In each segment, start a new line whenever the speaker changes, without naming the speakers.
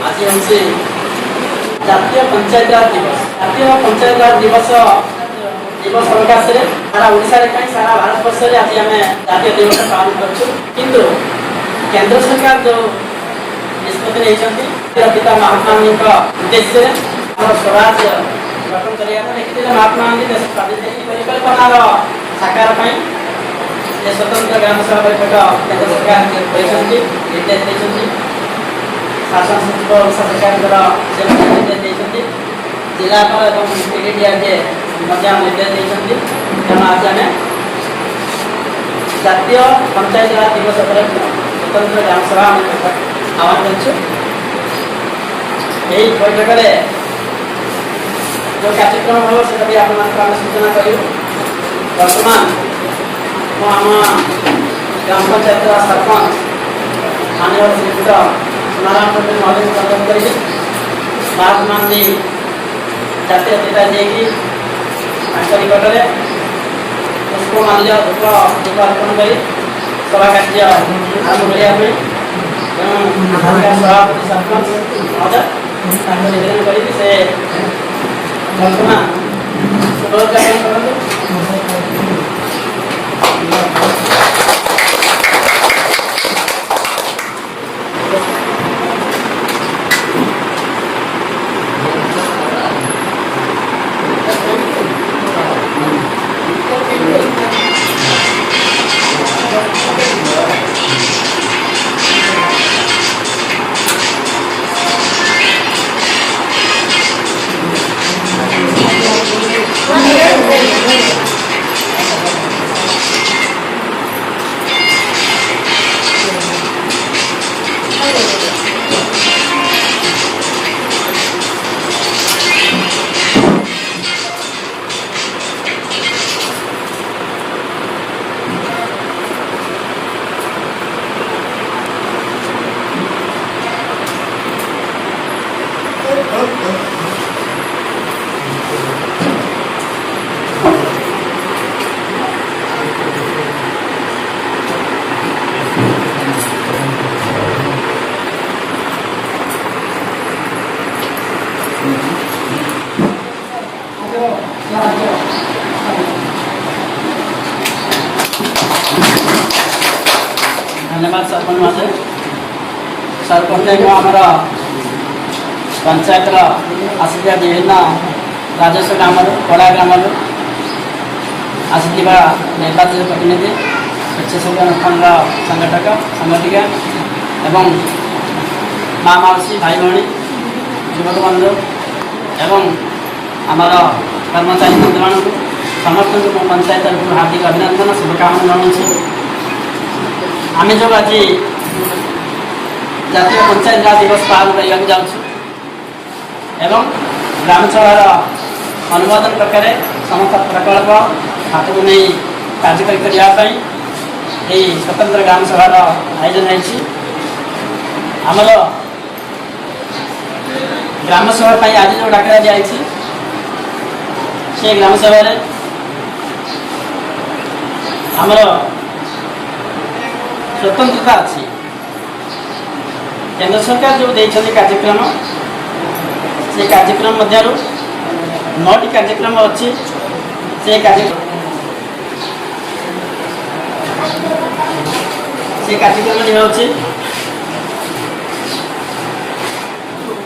ଆଜି ହେଉଛି ଜାତୀୟ ପଞ୍ଚାୟତରାଜ ଦିବସ। ଜାତୀୟ ପଞ୍ଚାୟତରାଜ ଦିବସ ଦିବସ ଅବକାଶରେ ସାରା ଓଡ଼ିଶାରେ କାହିଁ, ସାରା ଭାରତବର୍ଷରେ ଆଜି ଆମେ ଜାତୀୟ ଦିବସ ପାଳନ କରୁଛୁ। କିନ୍ତୁ କେନ୍ଦ୍ର ସରକାର ଯେଉଁ ନିଷ୍ପତ୍ତି ନେଇଛନ୍ତି, ପିତା ମହାତ୍ମା ଗାନ୍ଧୀଙ୍କ ଉଦ୍ଦେଶ୍ୟରେ ଆମର ସ୍ୱରାଜ ଗଠନ କରିବା ଲେଖିଥିଲେ ମହାତ୍ମା ଗାନ୍ଧୀ, ଦେଶ ସ୍ୱାଧୀନ ପରିକଳ୍ପନାର ସାକାର ପାଇଁ ଯେ ସ୍ୱତନ୍ତ୍ର ଗ୍ରାମ ସଭା ବୈଠକ କେନ୍ଦ୍ର ସରକାର କରିଛନ୍ତି, ନିର୍ଦ୍ଦେଶ ଦେଇଛନ୍ତି। ଶାସନ ସଚିବ ଓଡ଼ିଶା ସରକାରଙ୍କର ସେ ମଧ୍ୟ ନିର୍ଦ୍ଦେଶ ଦେଇଛନ୍ତି। ଜିଲ୍ଲାପାଳ ଏବଂ ପିଡିଡିଆର୍ଡିଏ ମଧ୍ୟ ନିର୍ଦ୍ଦେଶ ଦେଇଛନ୍ତି। ତେଣୁ ଆଜି ଆମେ ଜାତୀୟ ପଞ୍ଚାୟତରାଜ ଦିବସ ଉପଲକ୍ଷେ ସ୍ୱତନ୍ତ୍ର ଗ୍ରାମ ସଭା ଆମେ ବୈଠକ ଆହ୍ୱାନ କରିଛୁ। ଏହି ବୈଠକରେ ଯେଉଁ କାର୍ଯ୍ୟକ୍ରମ ହେବ, ସେଟା ବି ଆପଣମାନଙ୍କୁ ଆମେ ସୂଚନା କରିବୁ। ବର୍ତ୍ତମାନ ମୁଁ ଆମ ଗ୍ରାମ ପଞ୍ଚାୟତର ସରପଞ୍ଚ ମାନ୍ୟବର ଶ୍ରୀଯୁକ୍ତ ସୁନାରାମ ପଣ୍ଡିତ ମହୋଦୟଙ୍କୁ ଅନୁରୋଧ କରିବି, ମହାତ୍ମା ଗାନ୍ଧୀ ଜାତୀୟ ପିତା ଯିଏକି, ତାଙ୍କ ନିକଟରେ ପୁଷ୍ପମାଲ୍ୟ, ଧୂପ, ଦୀପ ଅର୍ପଣ କରି ସଭା କାର୍ଯ୍ୟ ଆରମ୍ଭ କରିବା ପାଇଁ। ତେଣୁ ସଭାପତି ସରପଞ୍ଚ ମହୋଦୟ, ତାଙ୍କୁ ନିବେଦନ କରିବି, ସେ ବର୍ତ୍ତମାନ ଶୁଭ ଉଦ୍ଯାପନ କରନ୍ତୁ। ଧନ୍ୟବାଦ ସରପଞ୍ଚ ମହୋଦୟ। ସରପଞ୍ଚ, ମୁଁ ଆମର ପଞ୍ଚାୟତର ଆସିଥିବା ବିଭିନ୍ନ ରାଜସ୍ୱ ଗ୍ରାମରୁ, ପଡ଼ା ଗ୍ରାମରୁ ଆସିଥିବା ନିର୍ବାଚିତ ପ୍ରତିନିଧି, ସ୍ୱେଚ୍ଛାସେବୀ ଅନୁଷ୍ଠାନର ସଂଗଠକ, ସଂଗଠିକା ଏବଂ ମା, ମାଉସୀ, ଭାଇ, ଭଉଣୀ, ଯୁବକ ବନ୍ଧୁ ଏବଂ ଆମର କର୍ମଚାରୀ ବନ୍ଧୁମାନଙ୍କୁ, ସମସ୍ତଙ୍କୁ ମୋ ପଞ୍ଚାୟତ ତରଫରୁ ହାର୍ଦ୍ଦିକ ଅଭିନନ୍ଦନ, ଶୁଭକାମନା ଜଣାଉଛି। ଆମେ ଯେଉଁ ଆଜି ଜାତୀୟ ପଞ୍ଚାୟତ ରାଜ ଦିବସ ପାଳନ କରିବାକୁ ଯାଉଛୁ ଏବଂ ଗ୍ରାମ ସଭାର ଅନୁମୋଦନ ପ୍ରକାରେ ସମସ୍ତ ପ୍ରକଳ୍ପ ହାତକୁ ନେଇ କାର୍ଯ୍ୟକାରୀ କରିବା ପାଇଁ ଏହି ସ୍ୱତନ୍ତ୍ର ଗ୍ରାମ ସଭାର ଆୟୋଜନ ହେଇଛି। ଆମର ଗ୍ରାମ ସଭା ପାଇଁ ଆଜି ଯେଉଁ ଡାକରା ଦିଆଯାଇଛି, ସେ ଗ୍ରାମ ସଭାରେ ଆମର ସ୍ୱତନ୍ତ୍ରତା ଅଛି। କେନ୍ଦ୍ର ସରକାର ଯେଉଁ ଦେଇଛନ୍ତି କାର୍ଯ୍ୟକ୍ରମ, ସେ କାର୍ଯ୍ୟକ୍ରମ ମଧ୍ୟରୁ 9ଟି କାର୍ଯ୍ୟକ୍ରମ ଅଛି। ସେ କାର୍ଯ୍ୟକ୍ରମଟି ହେଉଛି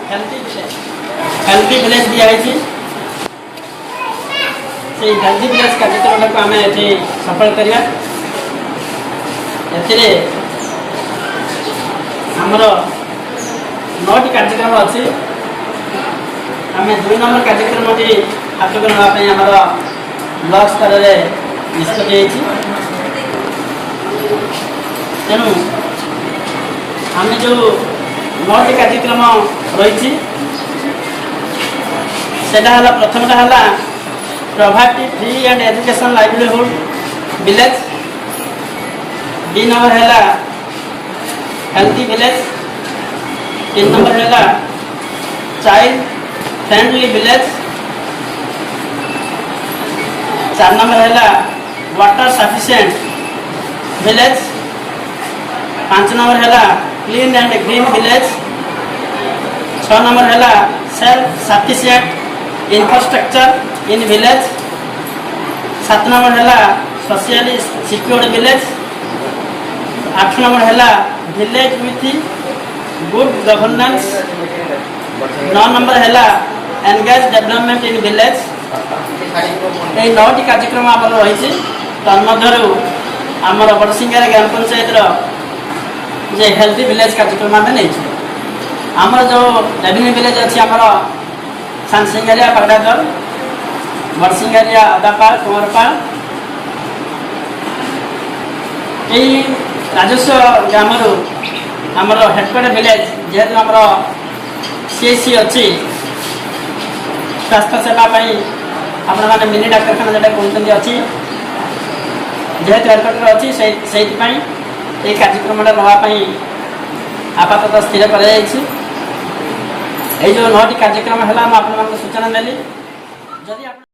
ହେଲ୍ଦି ଭିଲେଜ। ହେଲ୍ଦି ଭିଲେଜ ଦିଆହେଇଛି। ସେଇ ହେଲ୍ଦି ଭିଲେଜ କାର୍ଯ୍ୟକ୍ରମଟାକୁ ଆମେ ଏଠି ସଫଳ କରିବା। ଏଥିରେ ଆମର 9ଟି କାର୍ଯ୍ୟକ୍ରମ ଅଛି। ଆମେ 2 ନମ୍ବର କାର୍ଯ୍ୟକ୍ରମଟି ହାତକୁ ନେବା ପାଇଁ ଆମର ବ୍ଲକ ସ୍ତରରେ ନିଷ୍ପତ୍ତି ହେଇଛି। ତେଣୁ ଆମେ ଯେଉଁ 9ଟି କାର୍ଯ୍ୟକ୍ରମ ରହିଛି, ସେଟା ହେଲା, ପ୍ରଥମଟା ହେଲା poverty free and education livelihood village, 2 number ହେଲା ହେଲ୍ଦି ଭିଲେଜ, 3 ନମ୍ବର ହେଲା ଚାଇଲ୍ଡ ଫ୍ରେଣ୍ଡଲି ଭିଲେଜ, 4 ନମ୍ବର ହେଲା ୱାଟର ସଫିସିଏଣ୍ଟ ଭିଲେଜ, 5 ନମ୍ବର ହେଲା clean and green village, 6 number ହେଲା self sufficient infrastructure in village। 7 number ହେଲା ସୋସିଆଲି ସିକ୍ୟୁର୍ଡ ଭିଲେଜ। 8 ନମ୍ବର ହେଲା village with good governance. 9 number ହେଲା engage development in village. ଏଇ 9ଟି କାର୍ଯ୍ୟକ୍ରମ ଆମର ରହିଛି। ତନ୍ମଧ୍ୟରୁ ଆମର ବଡ଼ସିଙ୍ଗାରେ ଗ୍ରାମ ପଞ୍ଚାୟତର ଯେ ହେଲ୍ଦି ଭିଲେଜ କାର୍ଯ୍ୟକ୍ରମ ଆମେ ନେଇଛୁ। ଆମର ଯେଉଁ ରେଭିନ୍ୟୁ ଭିଲେଜ ଅଛି, ଆମର ସାନସିଙ୍ଗାରିଆ, ପାଗଡ଼ାଦର, ବଡ଼ସିଙ୍ଗାରିଆ, ଅଦାପାଳ, କୁମରପାଳ, ଏଇ ରାଜସ୍ୱ ଗ୍ରାମରୁ ଆମର ହେଡ଼କ୍ୱାର୍ଟର ଭିଲେଜ ଯେହେତୁ ଆମର ସିଏଚସି ଅଛି, ସ୍ୱାସ୍ଥ୍ୟ ସେବା ପାଇଁ ଆପଣମାନେ ମିନି ଡାକ୍ତରଖାନା ଯେଉଁଟା କହୁଛନ୍ତି ଅଛି, ଯେହେତୁ ହେଡ଼କ୍ୱାର୍ଟର ଅଛି, ସେଇଥିପାଇଁ ଏଇ କାର୍ଯ୍ୟକ୍ରମଟା ନେବା ପାଇଁ ଆପାତତଃ ସ୍ଥିର କରାଯାଇଛି। ଏଇ ଯେଉଁ 9ଟି କାର୍ଯ୍ୟକ୍ରମ ହେଲା, ମୁଁ ଆପଣମାନଙ୍କୁ ସୂଚନା ଦେଲି। ଯଦି ଆପଣ